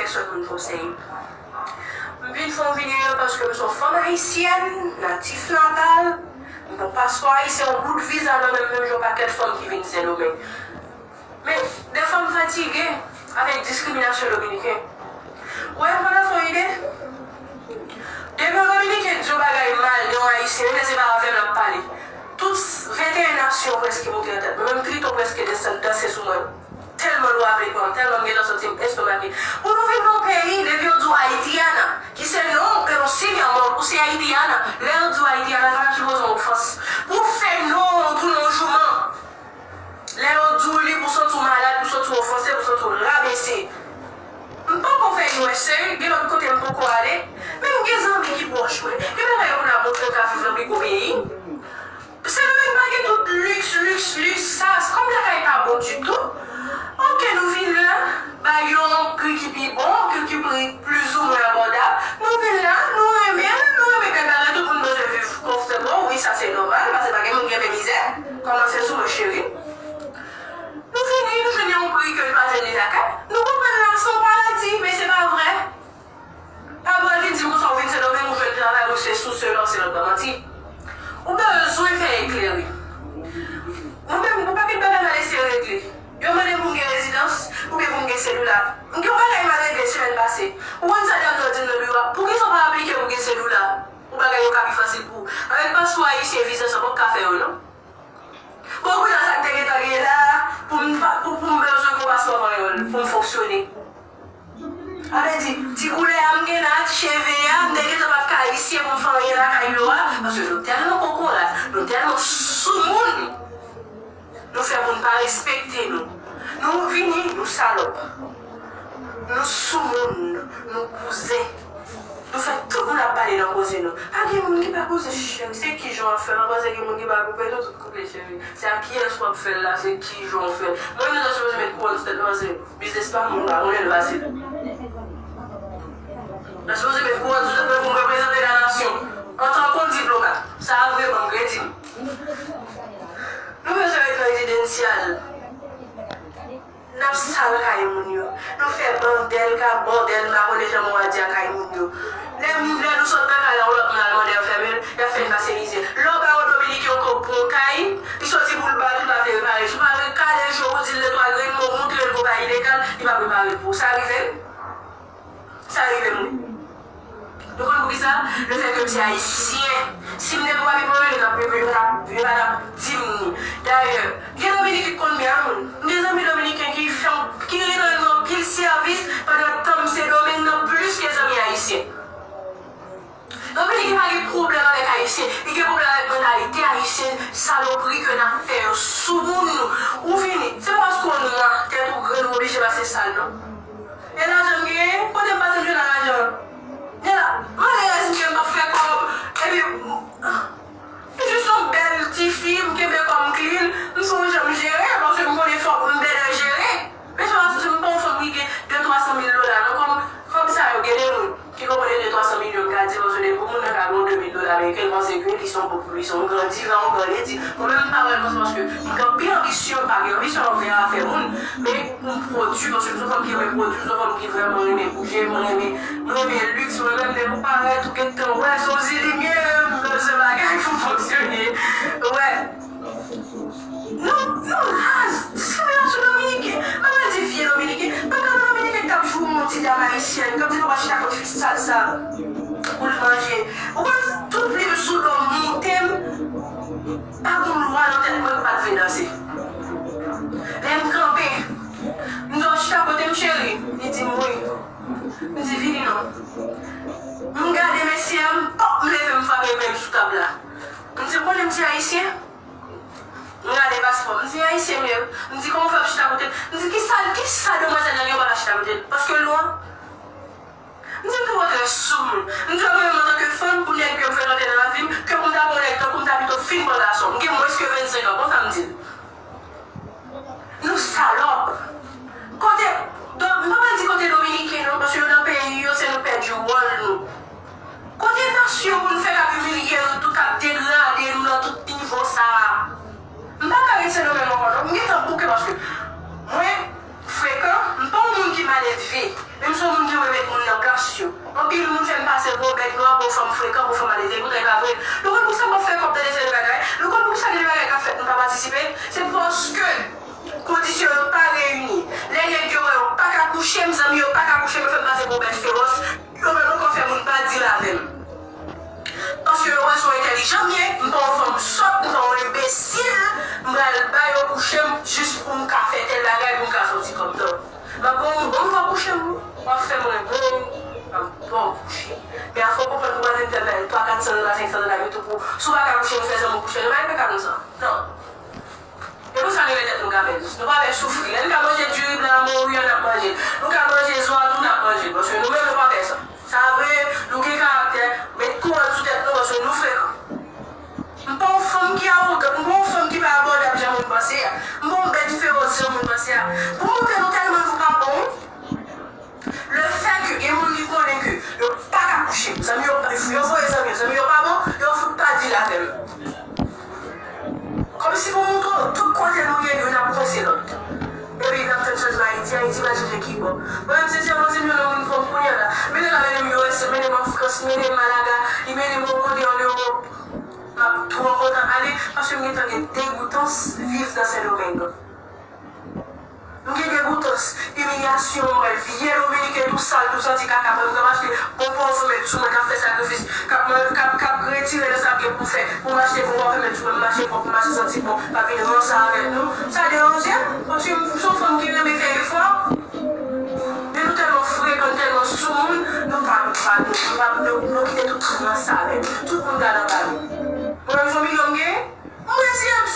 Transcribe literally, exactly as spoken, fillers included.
sèl moun konsèy. M vin fè yon videyo paske m se yon fanm ayisyèn, natif natal, m gen yon paspò ayisyen, yon bout viza nan men m, menm jan yon pakèt fanm ki vin Sendomeng. Men, defwa m fatige avèk diskriminasyon dominiken. Ou wè, m konn fè yon ide. Depi yon dominiken di yon bagay mal de yon ayisyen, menm lè se pa avè m l ap pale, tout venteyen nasyon prèske monte nan tèt mwen, menm Trito prèske desann danse sou mwen. Tèlman lwa vle pran m, tèlman m gentan santi m estomake. Pou nou vin nan yon peyi, depi yo di w Ayitiana, ki se non, e yon simiya mò, ou se Ayitiana. Lè yo di w Ayitiana, sa pa sipoze yon ofans. Pou w fè non, pou non jouman. Lè yo di w li, pou w santi w malad, pou w santi w ofanse, pou w santi w rabese. M poko fè U S A, gen lòt kote m poko ale, men m gen zanmi ki pwòch mwen. Gen bagay yo konn ap montre w ka viv nan pi gwo peyi. Sendomeng pa gen tout liks, liks, liks sa. Kòm lakay pa bon ditou. Oke, nou vin la, bay yo yon pri ki pi bon, ki, ki pri plizoumwen abòdab. Nou vin la, nou renmen l, nou renmen bèl bagay, tout moun bezwen viv konfòtab. Wi, sa se nòmal, paske pa gen moun ki renmen mizè. Kòmanse sou mwen, cheri. Nou vini, nou jwenn yon pri ke nou pa jwenn lakay. Nou konprann la, se yon paradi, men se pa vrè. Pa pral vin di m konsa ou vin Sendomeng, ou jwenn travay, ou se sousè, lòt se lòt ban manti. Ou bezwen fè eklere. Mwen menm, gon pakèt bagay m al eseye regle. Yo mande pou m gen rezidans, oubyen pou m gen selila. M gen yon bagay m al regle semèn pase. Ou konn sa dam nan di m nan biwo a? Poukisa w pa aplike pou gen selila? Pou bagay yo ka pi fasil pou ou. Avèk paspò ayisyen, viza sa pap ka fè yo, non. Bon, kounye a sa k te gentan gen la, pou m pa, pou, pou m bezwen gon paspò panyòl, pou m fonksyone. Sa vle di, ti koulè a m gen la, ti cheve a, m te gentan pa t ka ayisyen pou m fè anyen lakay yo a, paske nou tèlman kokorat, nou tèlman soumoun, nou fè moun pa respekte nou. Nou vini, nou salòp. Nou soumoun, nou bouzen. Nou fè tout moun ap pale nan koze nou. Pa gen moun ki pa bouzen, cheri. Se kijan w ap fè? Mwen panse gen moun ki pa koupe nou tout koupe, cheri. Se a kiyès w ap fè l la? Se kijan w fè l? Mwen menm, nou ta sipoze met kouwòn sou tèt mwen, paske biznis pa m, mwen pa konnen l fasil. Nou ta sipoze met kouwòn sou tèt mwen pou m reprezante lanasyon. Antanke yon diplomat, sa a vrèman m kredi m. Nou bezwen ret nan rezidansyal. N ap sal kay moun yo. Nou fè bandèl, ka bòdèl, m pa konnen jan mo a di a kay moun yo. Lè moun, lè nou sot nan kay la, yon lòt moun al mande anfèmen, y ap fè n pase mizè. Lè w ba yon dominiken yon kòb pou yon kay, li soti pou l ba l, li pa vle repare l. Si w pa vle kale je w, di l de twa grenn mo, montre l gon bagay ilegal, li p ap repare l pou ou. Sa rive n? Sa rive m wi. Nou konn poukisa? Lefètke m se ayisyen. Si m te twa pepon yo, yo t ap, yo t ap, yo pa t ap di m ni. Dayè, gen Dominiken ki konn byen a moun. M gen zanmi dominiken ki fè, ki rele m anpil sèvis pandan tan m Sendomeng nan plis ke zanmi ayisyen. Dominiken pa gen pwoblèm avèk ayisyen, li gen pwoblèm avèk mantalite ayisyen, salopri ke n ap fè yo sou moun nou. Ou vini, se pa paske w nwa, tèt ou grenn, ou oblije pase sal, non. E lajan m genyen, kote m pase m jwenn lajan an? Gen la, malerèz m ke m p ap fè kòb, epi, m jis yon bèl tifi, m kenbe kò m klin, m fè yon jan m jere, paske m konnen fòk m bèlè jere. Men se pa, se m pa yon fanm ki gen de twa san mil dola, non, kòm, kòm sa yo, gen de moun ki konprann de twa san milyon, m ka di, paske depi yon moun nan ka gen yon de mil dola ameriken, l panse ke li se yon, li se yon gran diva, yon gran ledi. Mwen menm, m pa wè l konsa, paske m gen anpil anbisyon, m pa gen anbisyon nan fè afè moun, men pou m pwodui, paske m se yon fanm ki renmen pwodui, m se yon fanm ki vrèman renmen bouje, mwen renmen, mwen renmen liks, mwen renmen lè ou parèt, ou gentan wè, se yon zilimye, m bezwen bagay pou m fonksyone. Wè. Nou, nou raz, diskriminasyon dominiken. Mwen pa di vye dominiken, men gen dominiken k t ap joure yon ti dam ayisyèn, k ap di l pa chita kot fi sal sa pou l manje. Ou konn tout plim sou do m monte m, pa gen yon lwa nan tèt mwen ki pa t vle danse. Lè m kanpe, m di w chita kote m cheri, li di m wi. M di vini non. M gade mesye a, m pòp, m leve m frape men m sou tab la. M di w konnen m se ayisyen? M gade paspò m, m di ayisyen m ye wi. M di kòman w fè ap chita kote l? M di kisa, kisa demwazèl la gen w pa ka chita kote l? Paske l nwa? M di m twò trè sou moun. M di mwen menm antanke fanm, pou nèg ke m fè rantre nan lavi m, ke pou m ta pran yon nèg tankou m ta pito fin pran gason. M gen mwens ke vennsenk an, konsa m di l. Nou salòp. Kote, do, m pa pral di kote dominiken non, paske yo nan peyi yo, se nou pèdi wòl nou. Kote nasyon pou n fè k ap imilye nou tou, k ap degrade nou nan tout nivo sa a? M pa ka ret Sendomeng ankò non, m gentan bouke paske mwen frekan, m pa yon moun ki maledve, men m Son moun ki renmen moun nan plas yo. Anpil moun fè m pase pou yon bèt nwa, pou yon fanm frekan, pou yon fanm alèze, poutan e pa vre. Nou konn poukisa m ap fè kòb de seri de bagay? Nou konn poukisa gen de bagay k ap fèt nou pa patisipe? Se paske kondisyon yo pa reyini. Lè nèg yo wè yo pa ka kouche m, zanmi yo pa ka kouche m, yo fè m pase pou yon bèt fewòs. Yo menm ankò fè moun pa deal avè m. Paske yo wè se yon entèlijan m ye, m pa yon fanm sòt, m pa yon enbesil, m pral ba yo kouche m jis pou m ka fè tèl bagay, pou m ka fè yon ti kòb. Non. M ap ba w, bon, m pa kouche m, w ap fè mwen bon, m ap ba w kouche. Men afè w konprann pou w pa vin fè m bay twa, kat san dola, senk san dola, yo tou pou, si w pa ka kouche m, fè zanmi w kouche, nou pa gen kaka konsa. Non. E pou sa nou lè tèt nou ka pèdi. Nou pa pè soufri. Lè n ka manje diri blan a mori an, n ap manje l. Nou ka manje zwa tou, n ap manje l. Paske nou menm, nou pa pè sa. Sa vre, nou gen karaktè, met kouwòn sou tèt nou, paske nou frekan. M pa yon fanm ki awogan, m pa yon fanm ki pa abòdab jan moun panse a. M pa yon bèt fewòs jan moun panse a. Pou montre nou tèlman nou pa bon, lefètke gen moun ki konnen ke yo pa ka kouche m, zanmi yo, yo voye zanmi yo, zanmi yo pa bon, yo fout pa deal avè m. Kòmsi pou montre w, tout kote nou ye, youn ap kwense lòt. Epi n ap tann chanjman Ayiti, Ayiti pral chanje kibò. Mwen menm, sensyèman, si m jwenn yon moun pran m kounye a la, mennen l la, mennen m U S A, mennen m an Frans, mennen m Malaga, li mennen m yon kote an Ewòp, m ap twò kontan ale, paske m gentan gen degoutans viv nan Sendomeng. M gen degoutans, imilyasyon, m wè vye Dominiken tou sal, tou santi kaka, mwen, m ka mache bon pafim, met sou mwen, k ap fè sakrifis, k ap man-, k ap, k ap retire nan sa m gen pou m fè, pou m achte bon pafim, met sou mwen, m mache pwòp, m mache santi bon, pa vin ranse avèk nou. Sa deranje m, paske m se yon fanm ki renmen fè efò. Men nou tèlman frekan, nou tèlman soumoun, nou pa, nou pa, nou, nou pa, nou, nou kite tout moun ranse avè nou. Tout moun gade anba nou. Mwen menm, se yon milyon m genyen. Mwen, si m